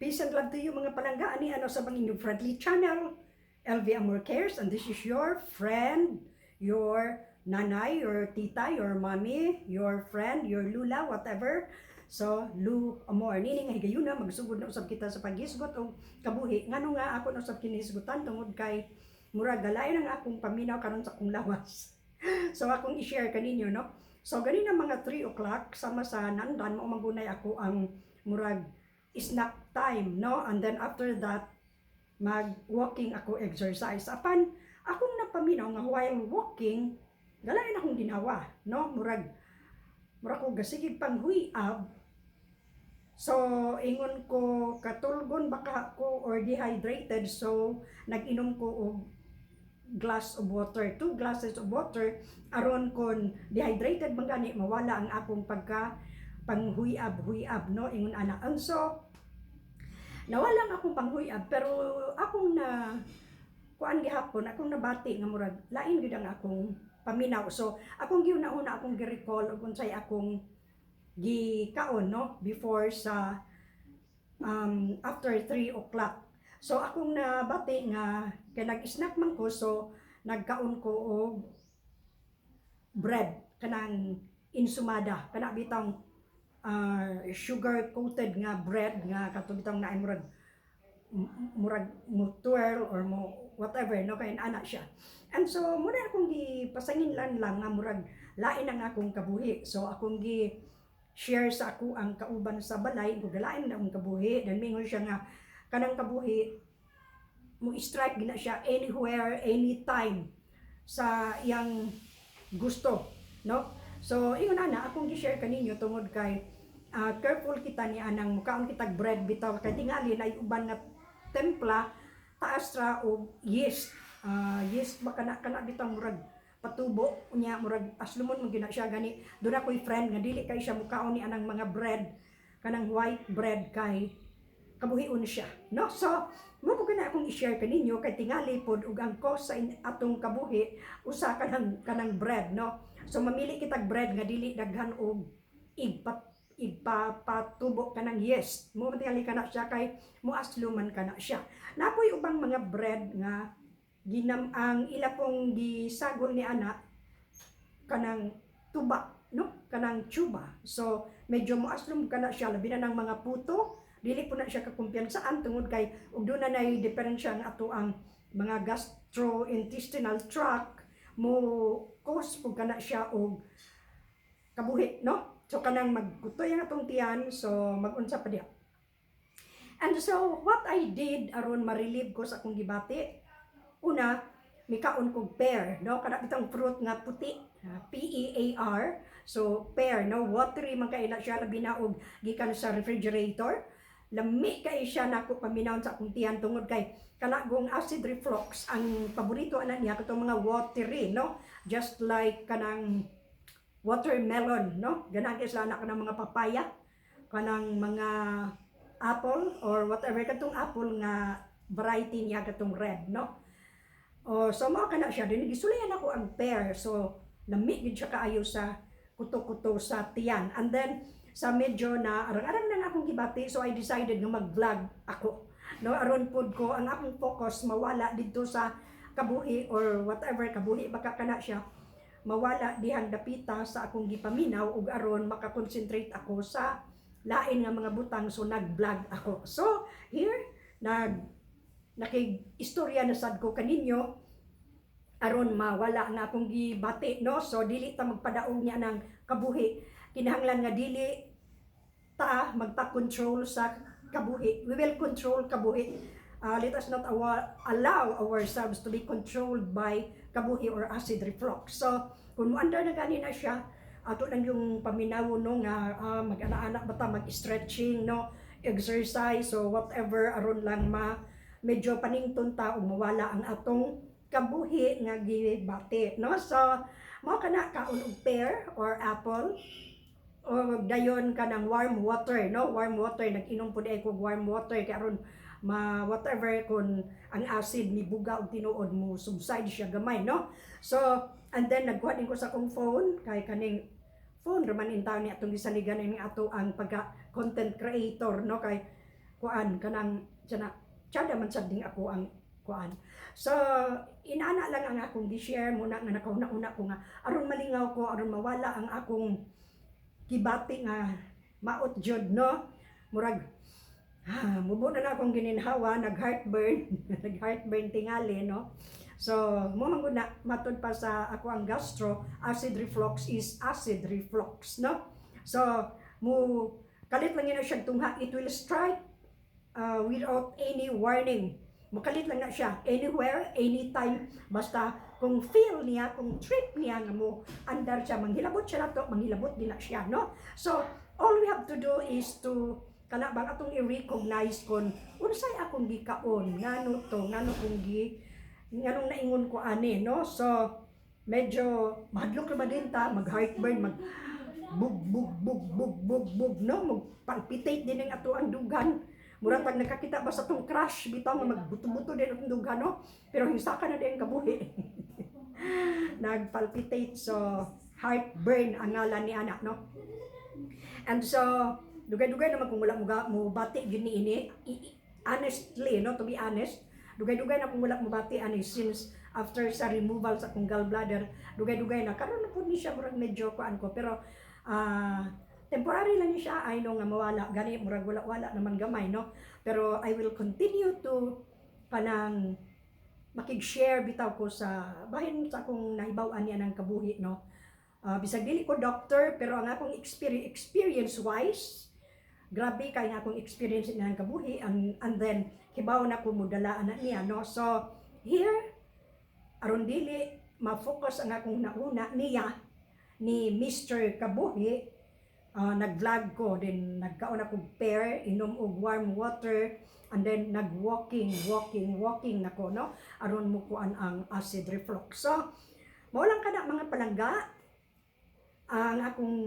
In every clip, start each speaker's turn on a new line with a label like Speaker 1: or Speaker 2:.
Speaker 1: Peace and love to you, mga palangga. Ani ano sa inyong friendly channel, LV Amor Cares. And this is your friend, your nanay, your tita, your mommy, your friend, your lula, whatever. So, Lu Amor. Nini nga higayuna, magsugod na usab kita sa paghisgot og kabuhi. Ngano nga ako na usab kinihisgutan? Tungod kay murag galain ang akong paminaw karon sa akong lawas. So, akong i-share kaninyo, no? So, ganina mga 3 o'clock, sama sa nandan, mao man gunay ako ang murag snack time, no? And then after that, mag-walking ako, exercise. Apan, akong napaminaw nga while walking, galain akong ginawa, no? Murag ko gasigig pang huyab. So, ingon ko, katulgon baka ko or dehydrated. So, nag-inom ko og glass of water, two glasses of water, aron kon dehydrated man gani, mawala ang akong pagka panghuyab huyab, no? Ingon ana. And so nawala ang akong panghuyab, pero akong na kuan gihapon, akong nabati nga murag lain gyud ang akong paminaw. So akong giuna-una, akong gi-recall og unsay akong gikaon, no, before sa after 3 o'clock. So akong nabati nga kay nag-snack man ko, so nagkaon ko og bread, kanang ensomada, kana bitang sugar coated nga bread nga kato bitang naay murag mo twirl or mo whatever, no? Kay ana siya. And so muna akong gipasangin lang lang nga murag lain ang akong kabuhi. So akong gi share sa ako ang kauban sa balay ko, galain na akong kabuhi. Then mingon siya nga kanang kabuhi mo strike gina siya anywhere, anytime sa iyang gusto, no? So ingon ana, akong gi-share kaninyo tungod kay careful kita ni anang mukaon kitag bread bitaw, kay tingali na uban nga templa taas ra og yeast. Yeast ba kana kana bitaw murag patubo unya, murag aslumon man gyud na siya. Gani doon ako'y friend nga dili kay siya mukaon ni anang mga bread, kanang white bread, kay kabuhion siya, no? So mo po kana akong i-share kaninyo kay tingali pod og ang cause sa atong kabuhi usa kanang kanang bread, no? So mamili kitag bread nga dili daghan og igpapatubo kanang yeast mo. Tingali kana siya kay mo asluman kana siya. Napoy ubang mga bread nga ginam ang ila pong gisagol ni ana kanang tuba, no, kanang tuba. So medyo moaslom kana siya, labi na ng mga puto. Dili po na siya kakumpiyansaan tungod kay ug doon na nay diferensya ang ato ang mga gastrointestinal tract, mo cause po kana siya og kabuhi, no? So kanang magkutoy ang atong tiyan, so magunsa pa diya. And so what I did aron ma-relieve ko sa akong gibati, una mikaon kog pear, no? Kana bitang fruit nga puti, P E A R. So pear, no? Watery man kay na siya, labi na og gikan sa refrigerator. Lami kay siya nako paminawon sa akong tiyan tungod kay kana gong acid reflux, ang paborito ana niya katong mga watery, no? Just like kanang watermelon, no? Ganahan kay sila na kanang mga papaya, kanang mga apple or whatever, katong apple nga variety niya, katong red, no? O so mao kana siya din, gisulayan ako ang pear. So lami gid siya kaayo sa kuto-kuto sa tiyan. And then sa medyo na arang-arang na nga akong gibati, so I decided nga mag-vlog ako, no? Aron pod ko ang akong focus mawala didto sa kabuhi or whatever, kabuhi baka kana siya, mawala dihang dapita sa akong gipaminaw ug aron makakonsentrate ako sa lain nga mga butang. So nag-vlog ako. So here nakig-istorya na sad ko kaninyo aron mawala nga akong gibati, no? So dili ta magpadaog niya ng kabuhi. Kinahanglan nga dili ta magpa-control sa kabuhi. We will control kabuhi. Let us not allow ourselves to be controlled by kabuhi or acid reflux. So kung muandar na gani na siya, ato lang yung paminaw, no, nga mag-ana-ana ba ta, mag-stretching, no, exercise so whatever, aron lang ma medyo panington ta ug mawala ang atong kabuhi nga gibati, no? So mao kana, kaon og pear or apple o dayon kanang warm water, no? Warm water, nag-inom pud ay kog warm water kay aron ma whatever, kung ang acid ni buga og tinuod, mo subside siya gamay, no? So and then nagkuha din ko sa akong phone kay kaning phone raman in taon ni atong gisaligan ini ato ang pagka content creator, no? Kay Kuan kanang sana tsada man sad ding ako ang kuan. So inana lang ang akong gi-share muna nga nakauna-una ko nga aron malingaw ko, aron mawala ang akong gibati nga maot jud, no? Murag ha, mubo na na akong gininhawa, nag heartburn tingali, no? So mo man gud na matud pa sa ako ang gastro, acid reflux is acid reflux, no? So mo kalit lang yun na siya tungha, it will strike without any warning. Makalit lang na siya anywhere, anytime, basta kung feel niya, kung trip niya nga mo andar siya, manghilabot siya nato, manghilabot din na siya, no? So all we have to do is to kana bang atong i-recognize kon unsay akong gikaon, ngano to, ngano kung gi nganong naingon ko ani, no? So medyo mahadlok ra ba din ta, mag heartburn, mag bug bug bug bug bug bug, no? Magpalpitate din ang ato ang dugan, murag pag nakakita ba sa tong crush bitaw nga magbuto-buto din atong dugan, no? Pero hisaka na din ang kabuhi, nagpalpitate. So heartburn ang ngalan ni anak, no? And so dugay-dugay naman kung wala mo bati gyud ni ini. Honestly, no, to be honest, dugay-dugay na kung wala mo bati ani since after sa removal sa akong gallbladder. Dugay-dugay na. Karon na pud ni siya murag medyo kuan ko, pero temporary lang ni siya. I know nga mawala gani, murag wala-wala naman gamay, no? Pero I will continue to kanang makig-share bitaw ko sa bahin sa akong nahibaw-an niya ng kabuhi, no? Bisag dili ko doctor, pero ang akong experience wise, grabe kay nga akong experience niya ng kabuhi and then hibaw na ko modala ana niya, no? So here, aron dili ma-focus ang akong nauna niya ni Mr. Kabuhi, nag-vlog ko then nagkaon ako pear, inom og warm water, and then nag-walking, walking, walking nako, no, aron mo kuan ang acid reflux. So mao lang kana, mga palangga, ang akong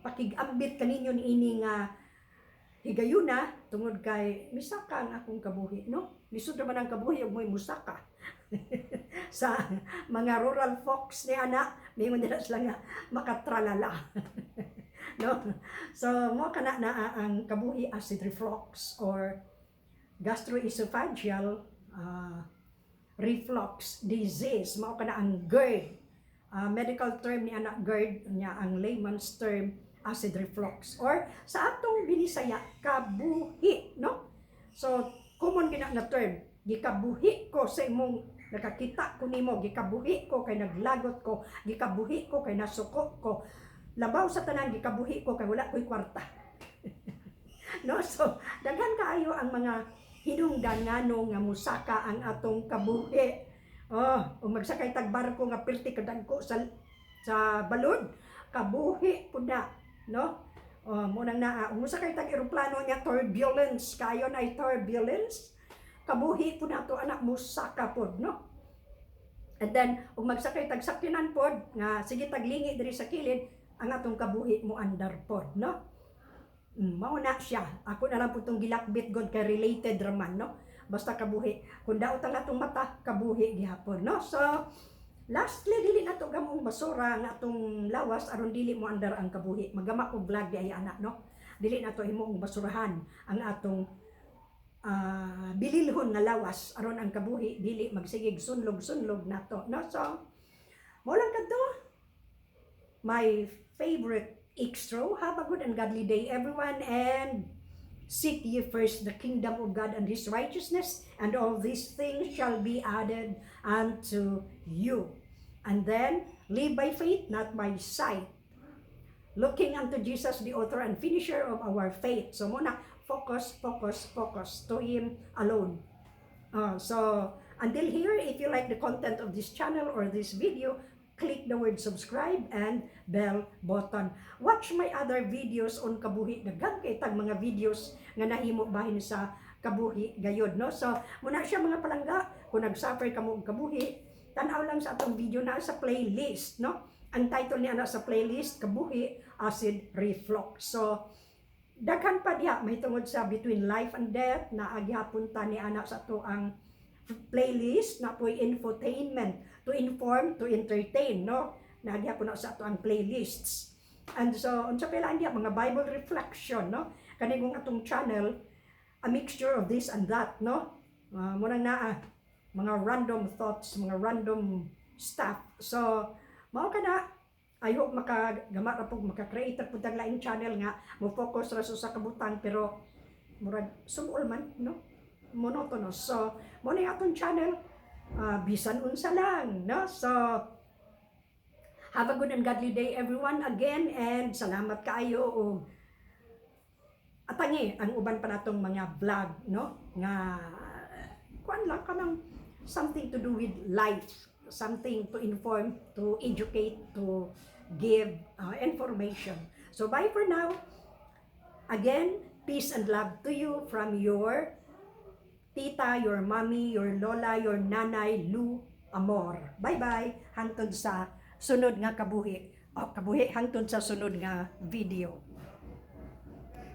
Speaker 1: pakig-ambit kaninyo niini nga higayuna tungod kay misaka ang akong kabuhi, no? Lisod naman ang kabuhi ug mo'y musaka. Sa mga rural folks ni ana, mingon nila sila nga makatralala, no? So mo kana na ang kabuhi, acid reflux or gastroesophageal reflux disease. Mao kana ang GERD. Medical term ni ana GERD niya, ang layman's term acid reflux or sa atong Binisaya, kabuhi, no? So common gina na term, gikabuhi ko sa imong nakakita ko nimo, gikabuhi ko kay naglagot ko, gikabuhi ko kay nasuko ko, labaw sa tanan, gikabuhi ko kay wala ko'y kwarta, no? So daghan kaayo ang mga hinungdan ngano nga musaka ang atong kabuhi. Oh, ug magsakay tag barko nga pirti kadagko sa balod, kabuhi pud na, no? Oh, mo nang naa, ug mosakay tag eroplano nga turbulence kayo na turbulence, kabuhi pud nato anak, musaka pod, no? And then ug magsakay tag sakyanan pod nga sige taglingi diri sa kilid, ang atong kabuhi mo andar pod, no? Mao na siya. Ako na lang po itong gilakbit god kay related raman, no? Basta kabuhi. Kung daot ang atong mata, kabuhi gihapon, no? So, lastly, dili na to gamong basura ang atong lawas aron dili mo andar ang kabuhi. Magama ko vlog di ay anak, no? Dili na to himong basurahan ang atong bililhon nga lawas aron ang kabuhi dili magsigig sunlog-sunlog nato, no? So, mo lang kadto. My favorite extra. Have a good and godly day, everyone, and seek ye first the kingdom of God and His righteousness, and all these things shall be added unto you. And then, live by faith, not by sight. Looking unto Jesus, the author and finisher of our faith. So, muna, focus, focus, focus to Him alone. So, until here, if you like the content of this channel or this video, click the word subscribe and bell button. Watch my other videos on kabuhi. Daghan kay tag mga videos nga nahimo bahin sa kabuhi gayod, no? So, muna siya, mga palangga, kung nag-suffer kamo og kabuhi, tan-aw lang sa atong video na sa playlist, no? Ang title niya na sa playlist, Kabuhi Acid Reflux. So, daghan pa diha mahitungod sa between life and death na agihapon ta ni anak sa ato ang playlist na po'y infotainment, to inform, to entertain, no? Nagyapon na sa ato ang playlists. And so unsa pa lang diha, mga Bible reflection, no? Kani kung atong channel a mixture of this and that, no? Mao nang naa mga random thoughts, mga random stuff. So, mao kana. I hope makagama ra pud, maka-create ra pud ang laing channel nga mo focus ra sa kabutang, pero murag sumol man, no, monotonous. So mao ni atong channel, bisan unsa lang, no? So have a good and godly day, everyone, again, and salamat kaayo og atangi ang uban pa natong mga vlog, no, nga kuan lang, kanang something to do with life, something to inform, to educate, to give information. So bye for now. Again, peace and love to you from your tita, your mommy, your lola, your nanay, Lou Amor. Bye-bye. Hangtod sa sunod nga kabuhi. O, kabuhi, hangtod sa sunod nga video.